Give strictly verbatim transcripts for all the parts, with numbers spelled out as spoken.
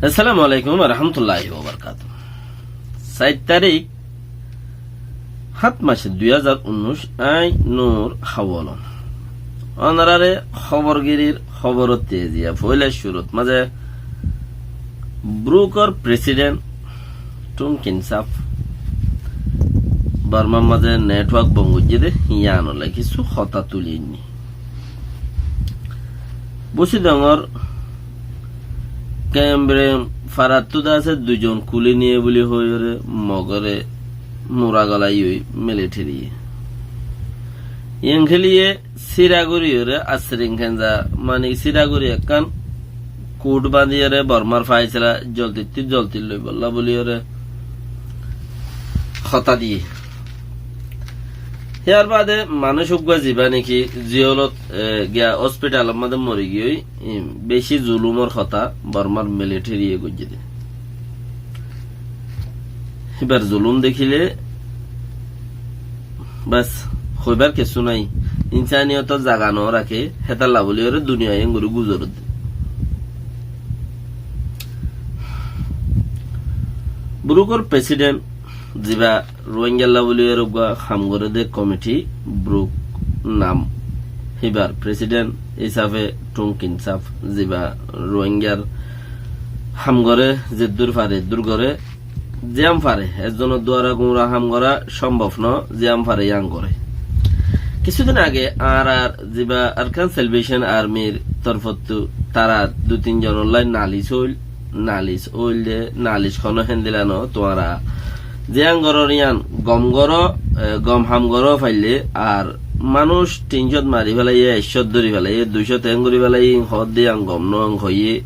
Assalamu alaikum warahmatulláhi wabarakátuhu. Sair tarík, háñt mac, dui házar unnúic, añí Nur Hawolom. Ónorare hóbor girir hóbor ot teziya. Foila cúrut mazé Brukor president Tun Khin Sab Bormar mazé network bon goijjé dé, yíanolla kissú hotá tuli ainní. Busidongor Kembrem farattú de asé duizon kuli niye buli hoiyóre Mogore mura golaiyói militariye. Iyán keliye síra goríyoré asring kenza, mani síra gorí ekkán kut bañdíyoré Bormar faisala zoldittú zoldi loibolla bóliyoré hotá diyé. Hiyar baade manúic uggúa zibá niki ziyólot, e, giya hospitalor mazé mori giyói, e, beci zulumor hotá Bormar militariye goijjé dé. Híbar zulum dekíle bes, hoibar kessú nái. Insaniyotor zaga no raké, hétalla bóliyoré duniya engori guzoredde. Brukor president zibá Rohingyalla bóliyoré uggúa ham goré dé komiti, Bruk nam, híbar president hísafe Tun Khin Sab zibá Rohingyar ham goré, zeddúr fare eddúr goré, ziyán fare, ekzonor duara gura ham gora sombob no, ziyán fare yían goré. Kissúdin age añárar zibá Arakan Salvation Armyr torfottú tara dui tin zonollá nalis óil, nalis óilde, nalis honó héndila no, tuáñra ziyán gorór yían gom goró, e, gom ham goró faillé, ar manúic tin cót mari felaiyé, ek cót dóri felaiyé, dui cót en gorí felaiyé, hoódde yían gom no, en hoiyé.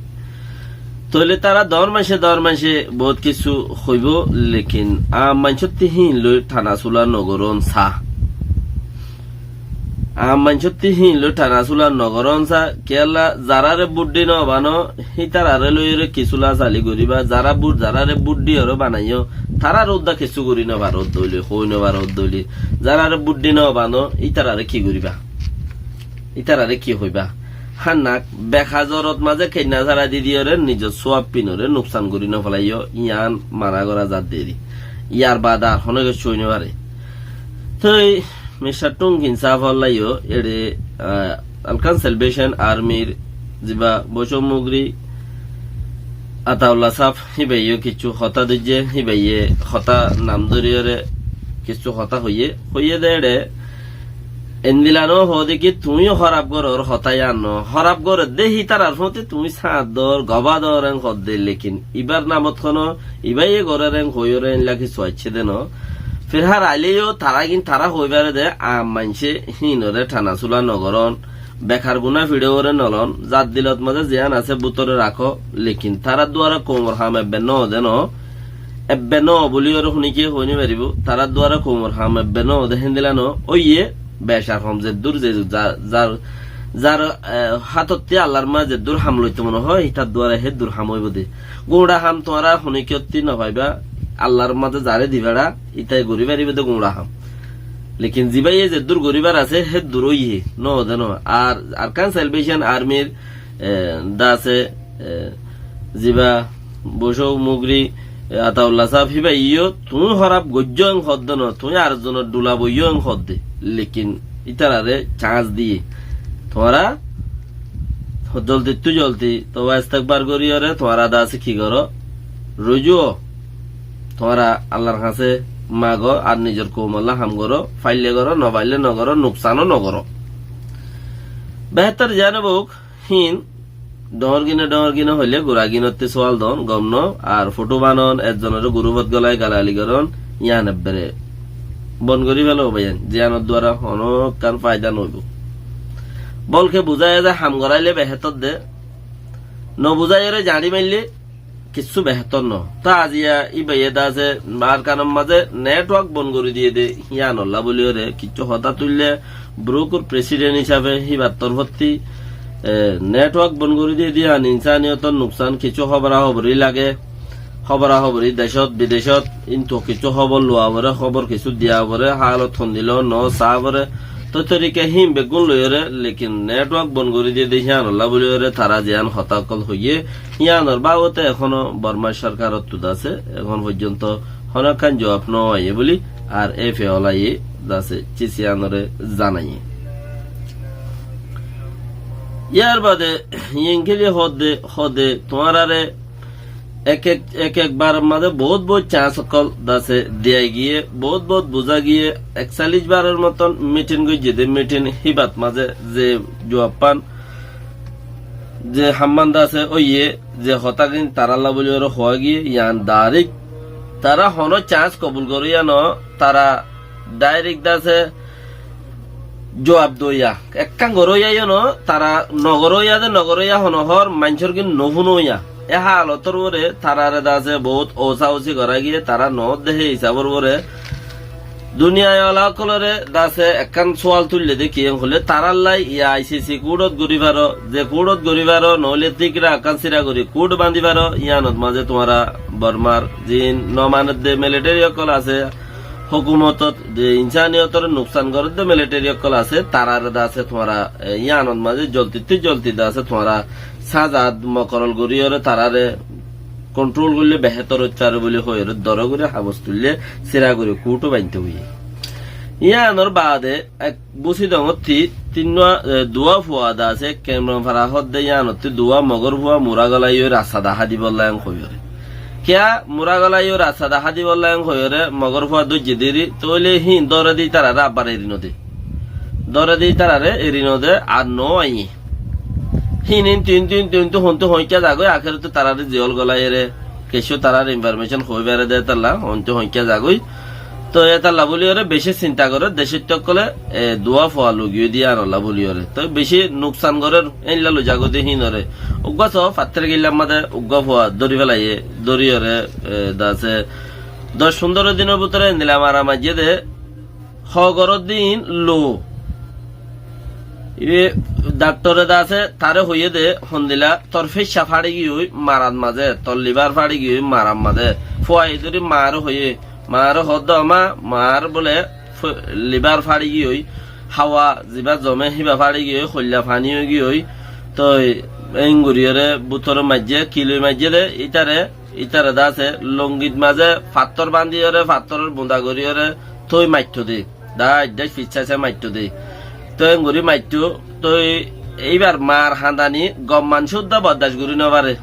Tóile tara doóñr maincé, doóñr maincé boóut kissú hoibóu, lekin aam maincótti híin loi thana súla nogorón sa. Aam maincótti híin loi thana súla nogorón sa, kiyólla zaráre bút di nobano, hítararé loiyóre ki súla sali goríba, zará bút, zaráre bút diyoré banaiyó, tarár uddá kissú gorí nofaró dóile, hoi nofaró dóile, zaráre bút di nobano, ítararé ki goríba? Ítararé ki hoibá? Hánnak bek hazorot mazé keinna sára di diyoré nizor súab pinoré nuksan gorí nofelaiyó, yían mana gorá zar deri. Yar baade ar honó kessú ói nofaré. Toi Mistar Tun Khin Sab ólla yó eçé, ah, Arakan Salvation Armyr zibá Bocó Mugri Ataulla Sab híbaye yó kissú hotá doijjé, híbaye hotá nam dóriyoré kissú hotá hoiyé, hoiyé dé eçé, endila no hoóde ki tuñí hóraf gorór hotá yían no, hóraf gorédde hítarar fúañti tuñí sáñt dór, gobá dór en hoódde, lekin ibár namot honó, ibáye gorér en hoiyóre éilla kissú aiccé dé no. Fir hár ailé yó tará gin tará hoibáre dé, aam maincé híinoré thana súla nogorón, bekar guná fiçóore nolon, zar dilot mazé ziyán asé bútore rakó, lekin tarár duara koumor ham ebbe no de no, ebbe no bóliyoré honíkiye hoi nofaribóu, tarár duara koumor ham ebbe no de héndila no, óiye, becar hom zeddúr ze, za-, zar, zar, e, hátotti Allar mazé zeddúr ham loito mone hoó, hítar duara héddúr ham óibo de. Guñça ham tuáñra honíkiyotti nofaibá, Allar mazé zaré difeçá, ítaye gorí faribó dé guñça ham. Lekin zibáye zeddúr goríbar asé, héddúr óiye, no de no. Ar Arakan Salvation Armyr, e, dase, e, zibá Bocó Mugri, e, Ataulla Sab híbaye yó, tuñí hóraf goijjó en hoódde no, tuñí ar zonor dhula boiyó en hoódde. Lekin ítararé chance diyé. Tuáñra zoldittú zoldi toba istekfar goríyoré tuáñra dase ki goró? Ruju ó. Tuáñra Allar hañsé mago ar nizor koumolla ham goró, faille goró, nofaille nogoró, nuksanó nogoró. Behétor ziyán óuk, híin dhoóñr gine dhoóñr gine hoilé gura ginottí suwal don, gom no, ar fotó banon, ekzonoré gurufot golai galali goron, yían ebbere bon gorí felo báiyain, ziyánor duara honókkan faida noóibo. Bolke buzáiye ze ham goráile behétor de, nobuzáiyoré zañçí maille kissú behétor no. Tá aziya íbaye dase Arkanor mazé network bon gorí diyé dé, yíanolla bóliyoré kissú hotá tuille, Brukor president hísafe híbar torfottí, e, network bon gorí diyé dé, yían insaniyotor nuksan, kissú hóbora hóbori lage, hóbora hóbori decót bidecót, intu kissú hóbor luwa foré, hóbor kissú diya foré, hálot hondila no sa foré, Toi torika hín beggún loiyóre, lekin network bon gorí diyé dé híyanolla buliyóre tará ziyán hotá ókkol hoiyé, híyanor babote ehóno Bormar sorkarottu dase ehón foijjonto honó ekkán zuab no aiyé buli ar e fewalaye dase cisiyanore zanaiyé. Yar bade Yingkili hoódde, hoódde tuáñrare ek ek, ek ek baror mazé bout bout chance ókkol dase diya giyé, bout bout buzá giyé, ekcallic baror moton mitin goijjé dé, mitin híbat mazé ze zuab fán, ze hammán dase óiye, ze hotágin tarálla buliyóre hoá giyé, yián dairek tará honó chance kobul goróya no, tará dairek dase zuab doiya. Ekkán goróya yó no, tará nogoróya de nogoróya honó hoór maincór gin nofúnoya. E halotor uore tarare dase bout ousa-ousi gorá giyé, tará noódde hé hisabor uore. Duniyai ola ókkolore dase ekkán sual tuille dé kiyén hoilé, tarállai ya ICC kuthot gorí faro, ze kuthot gorí faro, noóile tíkra ekkán sira gorí kuth bañdí faro, yiánot mazé tuáñra Bormar zin no manedde militeri ókkol asé, hókumotot ze insaniyotor nuksan goredde militeri ókkol asé, tarare dase tuáñra, e, yiánot mazé zoltittú zolti dase tuáñra sáza mokoror goríyore tarare kontrol goille behétor óit fare buli hoiyóre dóro gorí habos tuille sira gorí kuthot bañdíto hoiyé. Yiánor baade ek Busidongottí tinnúa, e, duwá fua dase Kemron Fara hoódde yiánottí duwá mogór fua mura golaiyói rasta dahá dibolla en hoiyóre. Kiyá mura golaiyói rasta dahá dibolla en hoiyóre mogór fua dóijje deri, tóile híin dóre de ítarare abbar eri node. Dóre de ítarare eri node ar no aiyé. Híin intu intu intu intu hontú hoiñkká zagói, akérottú tarare ziyól golaiyóre kessú tarár informecon hoói fare dé étalla, hontú hoiñkká zagói. Toi étalla buli óre bicí sinta goré decóitta ókkole, e, duwá fua lugiyói dé yíanolla buli óre. Toi bicí nuksan gorér, éilla loi zagói dé híinoré. Uggúa soó, fattór gillár mazé uggúa fua dóri félaiyé, dóri óre, e, dase doc fundóro dinor bútore endilla mara maijjé dé, hó goródde iín lou. Ibe daktore dase taré hoiyé dé, hondilla tor fécca fáçi giyói marat mazé, tor libár fáçi giyói marat mazé. Fuaye dóri maaré hoiyé, maaré hoódde, "Ó ma, maar bóle f-, libár fáçi giyói, hawa zibá zomé híba fáçi giyói, hoilla faní ói giyói." Toi éngoriyóre bútore maijjé, ki loi maijjé dé, ítare, ítare dase longit mazé fattór bañdíyóre, fattóror bunda goríyóre, toi maitto dé. Dháic dháic fissá sá maitto dé. Toi engorí maitto, toi íbar maar hañdani gom manúic údda bordac gorí nofaré.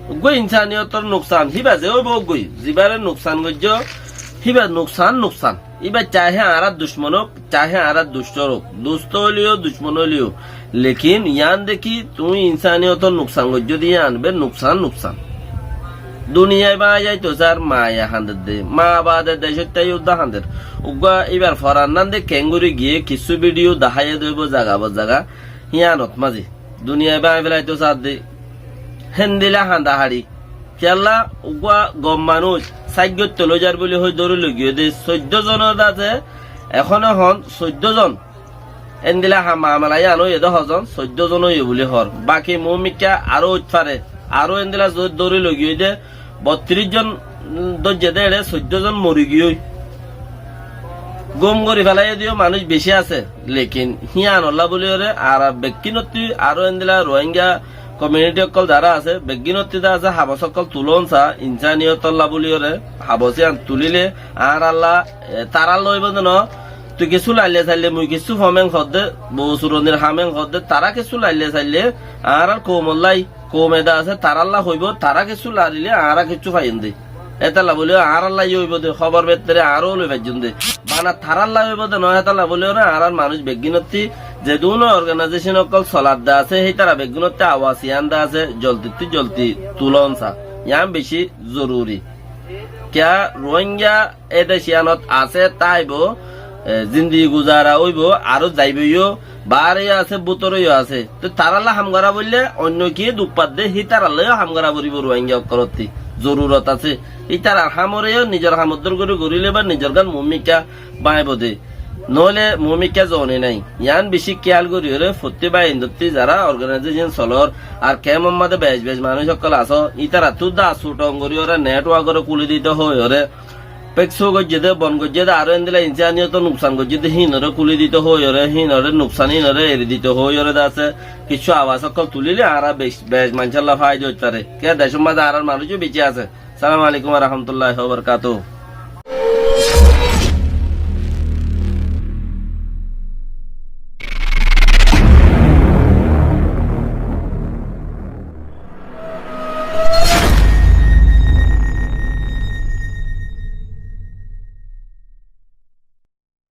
Uggúa insaniyotor nuksan, híba ze óibo uggúa, zibáre nuksan goijjó, híba nuksan, nuksan. Íba cahe añárar ducmon ók, cahe añárar ductór ók, dustó óileyó, ducmon óileyó. Lekin yián de ki, tuñí insaniyotor nuksan goijjó de yián, be nuksan, nuksan. Duniyai báñgi zaito sár, maaye hañder de, maa baade decóitta yó udda hañder. Uggúa íbar forannán de keéngorí giyé, kissú vidiyo daháiye dóibo zaga bor zaga, híyanot mazé. Duniyai báñgi félaito sár de, héndilla hañda haçi. Kiyólla uggúa gom manúic, sáiggottú lóizar bóli hoi dóri loi giyói dé, soiddó zonor dase, ehón ehón soiddó zon. Endilla ha mamela yían óiye dé hozon, soiddó zon óiye buli hoór. Baki muúmikká aró óit fare. Aró endilla zo-, dóri loi giyói dé, bottiríc zon, mm, dóijje dé eçé soiddó zon mori giyói. Gúm gorí félaiyé dé yó manúic bicí asé. Lekin híyanolla buli óre añára bekkínottí aró endilla Rohingya komiuniti ókkol zará asé, beggínottí de asé, habos ókkol tulón sa, insaniyotolla buli óre, habos yían tulíle añáralla, e, tarálla óibo de noó, tui kessú laille saille, mui kessú fom en hoódde, bou suronir ham en hoódde, tará kessú laille saille, añárar koumollái, koume de asé, tarálla hoibó, tará kessú larile, añára kessú faiyum de. Étalla bóli añárálla yó óibo de, hóbor bettore añára ó loi faijjum de. Bana tarálla óibo de noó, étalla bóli óre añárár manúic beggínottí, zedún organaizécon ókkol soladde asé, hítara beggínottí awas yían de asé, zoldittú zoldi tulón sa. Yián bicí zoruri. Kiyá Ruáinga e dec yíanot asé táibo, e, zindigi guzara óibo, aró zaibo yó, baáre yó asé, bútore yó asé. Toi tarálla ham gorá foillé, oinno kiyé duk fadde, hítarallá yó ham gorá foribó Ruáinga ókkolótti. Zorurot asé. Hítarar hamoré yó nizor ham uddár gorí goríle ba nizor gán muúmikká báñibo de. Noóile muúmikká zoni nái. Yián bicí kíyal goríyoré, fottí báindottí zará organaizécon solor, ar kemor mazé bec bec manúic ókkol asó, ítarattú dá suthong goríyoré, network oré kúli dito hoóiyoré, Pek só goijjé dé, bon goijjé dé, aró endilla insániyot nuksan goijjé dé, híinoré kúli dito hoóiyoré, híinoré nuksan, híinoré eri dito hoóiyoré de asé. Kissú abas ókkol tulíle añára bec, bec maincólla fáida óit faré. Kiyá decór mazé añárar manúic ó beci asé. Assalamu alaikum wa rahmatullahi wa barakatuhu.